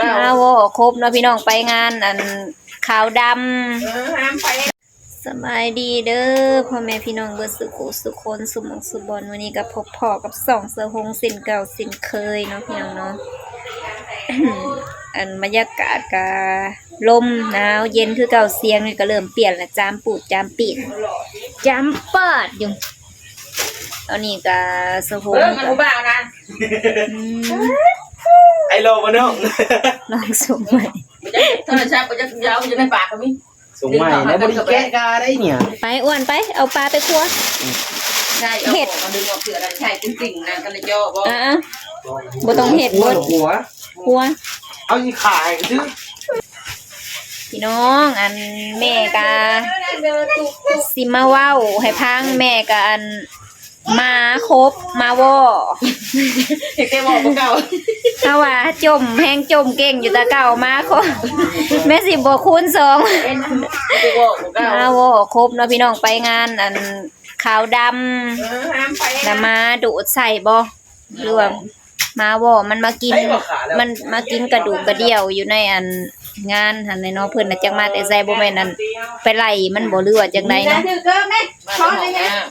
ມາເວົ້າຄົບເນາະພີ່ນ້ອງ ໄປງານອັນຂາວດຳ. ສະບາຍດີເດີພໍ່ແມ່ພີ່ນ້ອງເບິດສຸຂູສຸຄົນ ສຸໝ່ອງສຸບ່ອນ. ມື້ນີ້ກໍພົບພໍ້ກັບຊ່ອງສາວຫົງເຊັ່ນເກົ່າເຊັ່ນເຄີຍເນາະພີ່ນ້ອງເນາະ. ອັນບັນຍາກາດກະລົມໜາວເຢັນຄືເກົ່າ ສຽງນີ້ກໍເລີ່ມປ່ຽນລະ ຈາມປູດຈາມປີດ ຈາມປາດຢູ່. ຕອນນີ້ກະສາວຫົງ ເບິ່ງອັນຜູ້ບ່າວນະ ອືມ ໄອໂລບໍ່ນ້ອງ ລອງຊົມໃໝ່ ໂທລະສັບບໍ່ຈັກຍາວຢູ່ໃນປາກກໍມີ. ສົ່ງໃໝ່ແລ້ວ ບໍ່ໄດ້ແກະກາໄດ້ເນຍ. ໄປອ້ວນໄປ ເອົາປາໄປຄົວ. ໃຊ່ ເອົາ ເຮັດ ອອກ ດຶງອອກເສື້ອນັ້ນ ໃຊ່ ຕຶງໆ ນະ ກໍເລີຍເຈາະບໍ່. ອ່າໆ ບໍ່ຕ້ອງເຮັດ ຄົວ ຄົວ ເອົາຊິຂາຍຊື່. ພີ່ນ້ອງ ອັນແມ່ກະຊິມາເວົ້າໃຫ້ຟັງ ແມ່ກະອັນ ມາຄົບມາວໍ້ ເຮັດແຕ່ວໍ້ກວ່າເກົ່າ. ເຮົາວ່າຈົ່ມ ແຮງຈົ່ມເກັ່ງຢູ່ແຕ່ເກົ່າ ມາຄົບ ແມ່ຊິບວກຄູນສອງ ເຮັດແຕ່ວໍ້ກວ່າເກົ່າ. ມາວໍ້ຄົບເນາະພີ່ນ້ອງ ໄປງານອັນຂາວດຳ ເອີ ຫ້າມໄປນະ ລະມາໂດດໃສ່ບໍ່ ຫຼືວ່າ ມາວໍ້ ມັນມາກິນ ມັນມາກິນກະດູກກະດ່ຽວຢູ່ໃນອັນງານຫັ້ນແຫຼະເນາະ. ເພິ່ນນະຈັກມາແຕ່ໃສ ບໍ່ແມ່ນອັນໄປໄລ່ມັນບໍ່ ຫຼືວ່າຈັ່ງໃດເນາະ.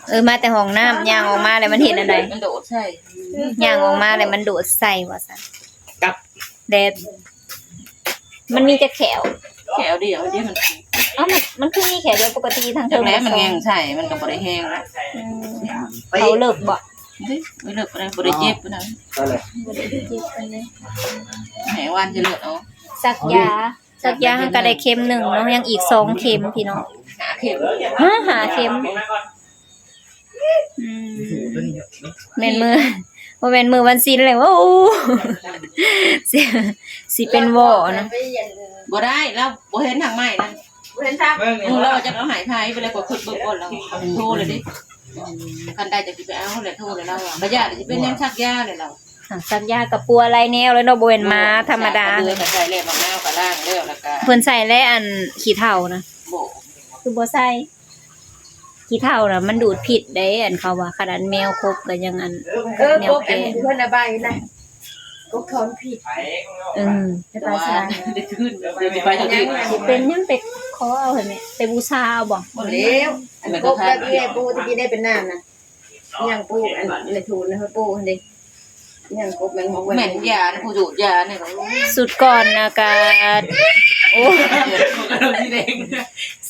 ເອີ ມາແຕ່ຫ້ອງນ້ຳ ຍ່າງອອກມາແລ້ວມັນເຮັດອັນໃດ? ມັນໂດດໃສ່ ຍ່າງອອກມາແລ້ວມັນໂດດໃສ່ວ່າຊັ້ນ. ກັບແດດ ມັນມີຈັກແຂ້ວ? ແຂ້ວດຽວເດ້ມັນ. ເອົ້າ ມັນ ມັນຄືມີແຂ້ວດຽວ? ປົກກະຕິທາງເທິງ ຈັກແລ້ວ ມັນແຮງໃສ່ ມັນກໍບໍ່ໄດ້ແຮງ. ອືມ ເຂົາເລິກບໍ່? ເອີ ເລິກ ບໍ່ໄດ້ ບໍ່ໄດ້ເຈັບປານໃດ ບໍ່ໄດ້ເຈັບປານໃດ. ແມ່ວານຈະເລືອດອອກ ສັກຢາ ສັກຢາ ເຮົາກໍໄດ້ເຂັມໜຶ່ງເນາະ ຍັງອີກສອງເຂັມພີ່ນ້ອງ. ຫ້າເຂັມ ຮະ ຫ້າເຂັມ. ອືມ ແມ່ນມື້ ບໍ່ແມ່ນມື້ວັນສິນແລ້ວ ໂອ້ ຊິ ຊິເປັນວໍ້ນະ. ບໍ່ໄດ້ ລາວບໍ່ເຫັນທາງໄມ້ນັ້ນ ບໍ່ເຫັນທາງ ເອີ ລາວຈະເອົາໃຫ້ໃຜໄປແລ້ວ ກໍຄິດເບິ່ງກ່ອນ ລາວໂທເລີຍເດ້. ຄັນໄດ້ຈະຊິໄປເອົາແຫຼະ ໂທແລ້ວ ລາວວ່າບໍ່ຢາກຊິເປັນຫຍັງ ສັກຢາແຫຼະ ລາວ ສັກຢາກໍປົວຫຼາຍແນວແລ້ວເນາະ ບໍ່ແມ່ນໝາທຳມະດາ. ເພິ່ນໃສ່ແລ້ວ ອັນຂີ້ເຖົ້ານະ ບໍ່ ຄືບໍ່ໃສ່? ຂີ້ເຖົ້ານະມັນດູດພິດເດ້ ອັນເຂົາວ່າ ຂະໜາດແມວຄົບກໍຍັງອັນ ເອີ ແນວແກ້ ກົບອັນນີ້ເພິ່ນລະບາຍນະ ກົບຖອນພິດ. ເອີ ໄປຊະ ໄປທາງອື່ນ ຊິເປັນຫຍັງ ໄປຂໍເອົາຫັ້ນແຫຼະ ໄປບູຊາເອົາບໍ່? ບໍ່ແລ້ວ ອັນກົບແບບນີ້ ປູທີ່ກິນໄດ້ເປັນນ້ຳນະ ຍັງປູ ອັນແມ່ທູນນະ ປູຫັ້ນເດ້. ຍັງກົບແມງໝອກ ແມ່ນຢານະ ຜູ້ດູດຢານີ້. ສຸດກ່ອນນະກະ ໂອ້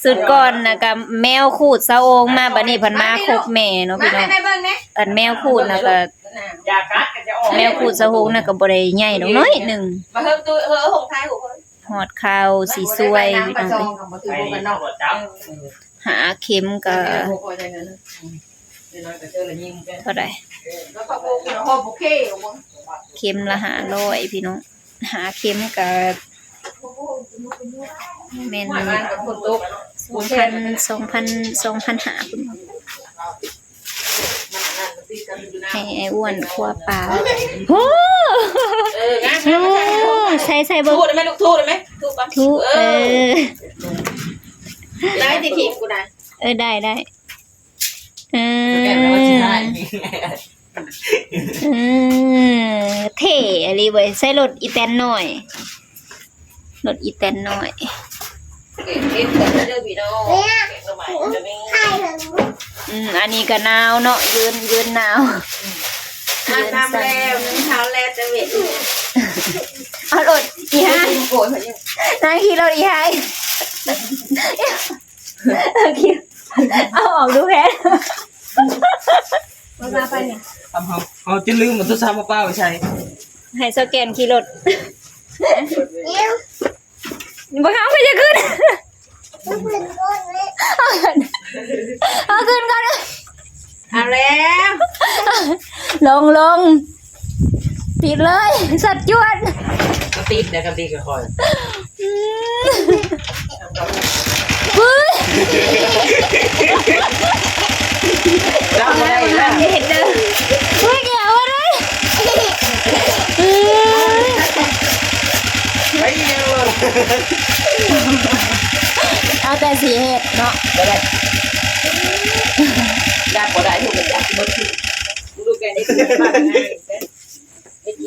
ສຸດກ່ອນນະກະແມວຂູດສາວໂອງມາ ບັດນີ້ເພິ່ນມາຄົບແມ່ເນາະພີ່ນ້ອງ. ອັນແມວຂູດນະກະ ຢາກັດກໍຈະອອກ ແມວຂູດສາວໂອງນະກະບໍ່ໄດ້ໃຫຍ່ດອກ ນ້ອຍໜຶ່ງ. ມາເຮີບຕູ້ ເຮີບຫົງໄທຫົງ ຮອດຄາວຊິຊ່ວຍພີ່ນ້ອງເອີຍ. ຫ້າເຂັມກະເທົ່າໃດ? ເຂັມລະຫ້າຮ້ອຍພີ່ນ້ອງ ຫ້າເຂັມກະແມ່ນສອງພັນ ສອງພັນ ສອງພັນຫ້າພຸ້ນ. ໃຫ້ອ້າຍອ້ວນຄົວປາ. ໂອ້ ເອີ ງາມໆ ໂອ້ ໃສ່ ໃສ່ເບິ່ງ ທູດໄດ້ໄໝລູກ ທູດໄດ້ໄໝ ທູດກ່ອນ ທູດ ເອີ ເອີ ໄດ້ຕິ ຖີບກູນະ ເອີ ໄດ້ ໄດ້ ເອີ ເອີ ເທ່ອີ່ຫຼີເວີຍ ໃສ່ລົດອີ່ແຕນນ້ອຍ. ລົດອີ່ແຕນນ້ອຍ ເກັບເກັບເດີພີ່ນ້ອງ ເກັບໜໍ່ໄມ້ກໍມີ. ອືມ ອັນນີ້ກໍໜາວເນາະ ຢືນ ຢືນໜາວ ອືມ ອາບນ້ຳແລ້ວ ໜຶ່ງເທົ້າແລ້ວແຕ່ເວັນ ເອົາລົດອີ່ຫ່າ ນາງຂີ່ລົດອີ່ຫ່າ ເອົາອອກດູແພນ ບໍ່ວ່າໄປນີ້ ເຮົາ ເຮົາຈະລືມເອົາໂທລະສັບມາປະໄວ້ໃສ ໃຫ້ສະແກນຂີ່ລົດ. ບໍ່ເອົາ ບໍ່ຢາກຂຶ້ນ ເອົາຂຶ້ນ ເອົາຂຶ້ນກ່ອນ ເອົາແລ້ວ ລົງ ລົງ ຕິດເລີຍ ສັດຈວດ ກໍຕິດແລ້ວ ກໍຕິດກັບຂ້ອຍ ອືມ ເຮີ້ຍ ເອົາແລ້ວ ເຮັດເດີ ເຮີ້ຍ ແກເອົາເລີຍ ເອີ ໄປເອົາ ເອົາແຕ່ຊິເຮັດເນາະ ບໍ່ໄດ້ ຢ້ານບໍ່ໄດ້ ລູກກໍຢາກເບິດ ລູກແກນີ້ຄືບ້ານ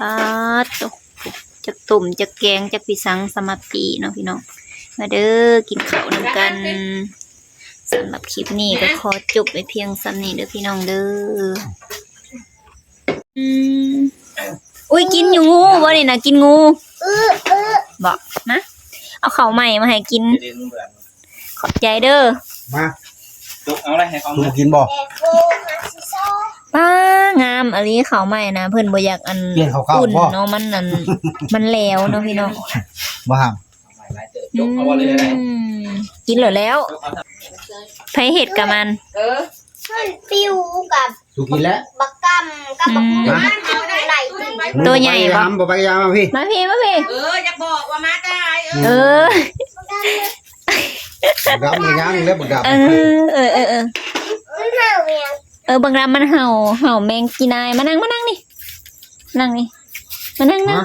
ປາດໂທ້ ຈັກຕົ້ມ ຈັກແກງ ຈັກພິສັງສາມັກຄີເນາະພີ່ນ້ອງ. ມາເດີ ກິນເຂົ້ານຳກັນ. ສຳລັບຄລິບນີ້ກໍຂໍຈົບໄວ້ພຽງສ່ຳນີ້ເດີພີ່ນ້ອງເດີ. ອືມ ອຸ້ຍ ກິນຢູ່ງູບໍ່ນີ້ນະ ກິນງູ ເອີ ເອີ ບໍ່ ມາ ເອົາເຂົ້າໃໝ່ມາໃຫ້ກິນ. ຂອບໃຈເດີ. ມາ ຈົກເອົາໄດ້ໃຫ້ເຂົາ ບໍ່ກິນບໍ່? ປ້າ ງາມອີ່ຫຼີເຂົ້າໃໝ່ນະ ເພິ່ນບໍ່ຢາກອັນ ປ່ຽນເຂົ້າຂາວບໍ່? ເນາະ ມັນອັນ ມັນແຫຼວເນາະພີ່ນ້ອງ ບໍ່ຫ້າມ. ອືມ ກິນແລ້ວແລ້ວ ໃຜເຮັດກະມັນ ເອີ ມັນປິວກັບ ສຸກິນແລ້ວ ບັກກຳກັບບັກ ອືມ ຫາມ ເອົາໄດ້ ໂຕໃຫຍ່ບໍ່? ບໍ່ໄປຢາມ ມາພີ້ ມາພີ້ ມາພີ້ ເອີ ຢາກບອກວ່າມາແຕ່ ເອີ ເອີ ບັກດຳ ບັກດຳ ເອີ ເອີ ເອີ ເອີ ບັກດຳມັນເຫົ່າ ເຫົ່າແມງກີນາຍ. ມານັ່ງ ມານັ່ງນີ້ ນັ່ງນີ້ ມານັ່ງ ນັ່ງ ມາ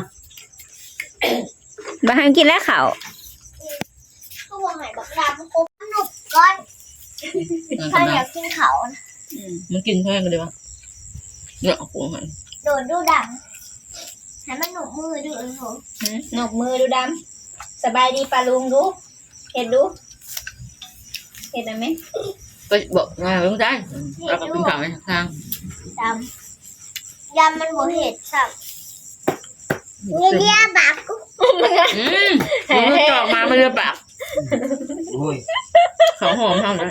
ບໍ່ໃຫ້ກິນແລ້ວເຂົ້າ ຄືບໍ່ໃຫ້ບັກດຳຄົບໜຸບກ່ອນ ເອີ ເຂົາຢາກກິນເຂົ້ານະ. ອືມ ມັນກິນແພງເດ້ວະ ເນາະ ໂອ້ຍ ໂດດດູດຳ ໃຫ້ມັນໜຸບມືດູ ເອີ ໂຫ ຫືມ ໜຸບມືດູດຳ. ສະບາຍດີປ້າລຸງດູ ເຮັດດູ ເຮັດໄດ້ໄໝ? ກໍບອກວ່າລຸງຊາຍ ເຮັດ ເອົາກັບກິນເຂົ້າໃນທາງ ດຳ ດຳມັນບໍ່ເຮັດຊ້ຳ. ເລຍປາກ ອືມ ມັນຈອກມາ ມັນເລຍປາກ. ໂອ້ຍ ເຂົ້າຫອມເຮົານະ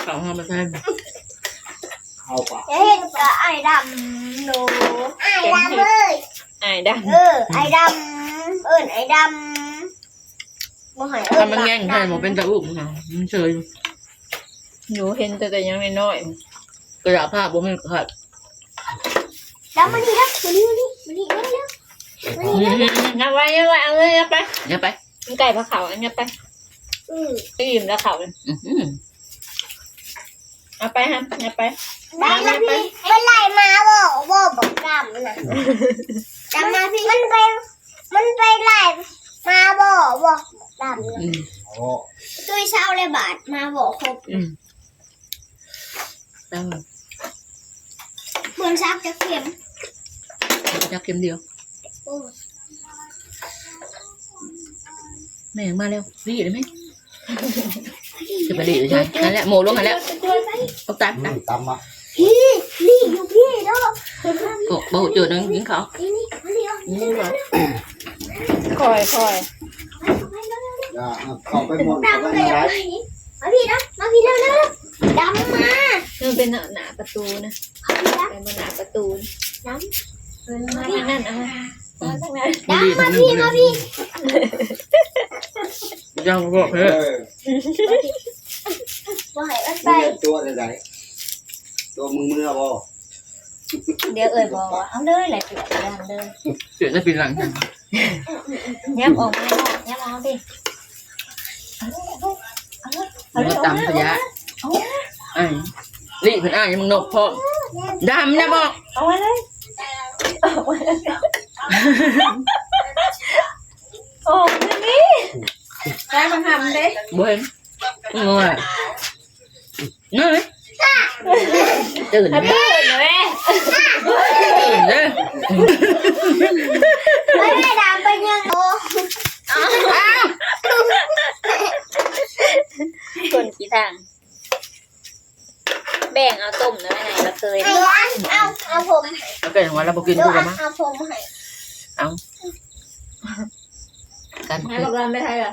ເຂົ້າຫອມມາໃສ່ ເຂົ້າປາກ. ຢ່າເຮັດກັບອ້າຍດຳໂນ ອ້າຍດຳເອີຍ ອ້າຍດຳ ເອີ ອ້າຍດຳ ເອີ້ນອ້າຍດຳ ບໍ່ໃຫ້ເອີ້ນ ຖ້າມັນແງ່ງໃສ່ບໍ່ເປັນຕາອຸ້ມນະ ມັນເຊີຍຢູ່ ເຫັນແຕ່ ແຕ່ຍັງນ້ອຍໆ ກະຢາກພາກບໍ່ມີໃຜ. ດຳມານີ້ນະ ມານີ້ ມານີ້ ມານີ້ ມານີ້ ມານີ້ ອືມ ຍັບໄວ້ ຍັບໄວ້ ເອົາເລີຍ ຍັບໄປ ຍັບໄປ ມັນໃກ້ພາເຂົ້າ ຍັບໄປ ອືມ ອີ່ມແລ້ວເຂົ້າ ອືມ ເອົາໄປຫັ້ນ ຍັບໄປ ດຳມາພີ້ ໄປໄລ່ມາບໍ່ ບໍ່ ບັກດຳນະ ດຳມາພີ້ ມັນໄປ ມັນໄປໄລ່ມາບໍ່ ບໍ່ ບັກດຳນະ ອືມ ຕຸ້ຍເຊົາແລ້ວບາດ ມາບໍ່ຄົບ ອືມ. ເບິ່ງສັກຈັກເຂັມ ຈັກເຂັມດຽວ. ໂອ້ຍ ແມ່ມາແລ້ວ ລີ້ໄດ້ໄໝ? ຈະໄປລີ້ຢູ່ໃສ? ນັ້ນແຫຼະ ໂມລົງຫັ້ນແຫຼະ ອອກຕາມ ຕາມ ຕາມມາ ພີ້ ລີ້ຢູ່ພີ້ເດີ ບໍ່ ບໍ່ເຈີໜຶ່ງກິນເຂົ້າ ນີ້ ນີ້ ນີ້ ນີ້ ຄ່ອຍ ຄ່ອຍ ຢ່າ ເຂົ້າໄປໝົດ ເຂົ້າໄປໃນໄດ້ ມາພີ້ນະ ມາພີ້ເລັວໆ ດຳມາ ເອີ ເປັນໜ້າປະຕູນະ ເຂົ້າພີ້ນະ ເປັນໜ້າປະຕູນະ ດຳ ເອີ ມາທາງນັ້ນ ເອົາມາ ມາທາງນັ້ນ ດຳ ມາພີ້ ມາພີ້ ຍັງບໍ່ເອີ ບໍ່ໃຫ້ມັນໄປ ຕົວະໄດ້ ຕົວະມຶງເມືອບໍ່? ດຽວເອີຍບອກວ່າ ເອົາເລີຍແຫຼະ ເສືອດຳເດີ ເສືອດຳປີຫຼັງ ຍັບອອກມາເນາະ ຍັບອອກມາພີ້ ເອົາເລີຍ ເອົາເລີຍ ເອົາເລີຍ ມາຕຳຂະຫຍະ ເອົາເລີຍ ອ້າຍ ນີ້ເພິ່ນອ້າຍຍັງນອກພ້ອມ ດຳນະບອກ ເອົາມາເລີຍ ເອົາມາເລີຍ ໂອ້ຍ ນີ້ ໄດ້ມາທຳເດ້ ບໍ່ເຫັນ ໂອ້ຍ ນັ້ນເລີຍ ຕື່ນ ໃຫ້ເປີດແມ່ ຕື່ນເດີ ໄປໄດ້ດາມໄປຍັງ ໂອ້ ອ້າວ ຄົນຂີ້ທາງ ແບ່ງເອົາຕົ້ມນະ ໃຫ້ລະເຄີຍ ເອົາ ເອົາ ເອົາຜົມ ລະເຄີຍວ່າລະບໍ່ກິນ ເອົາ ກູກໍມາ ເອົາຜົມໃຫ້ ເອົາ ກັນ ໃຫ້ບັກລຳໄປໃຫ້ລະ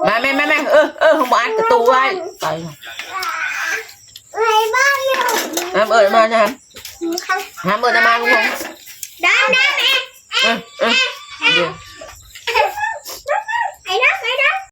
ມາແມ່ ແມ່ ແມ່ ເອີ ເອີ ບໍ່ອັດປະຕູໄວ້ ໄປ ໃຫ້ບ້ານຢູ່ ຫ້າມເອີ້ນມານະ ຫ້າມເອີ້ນມາ ດຳ ດຳ ເອ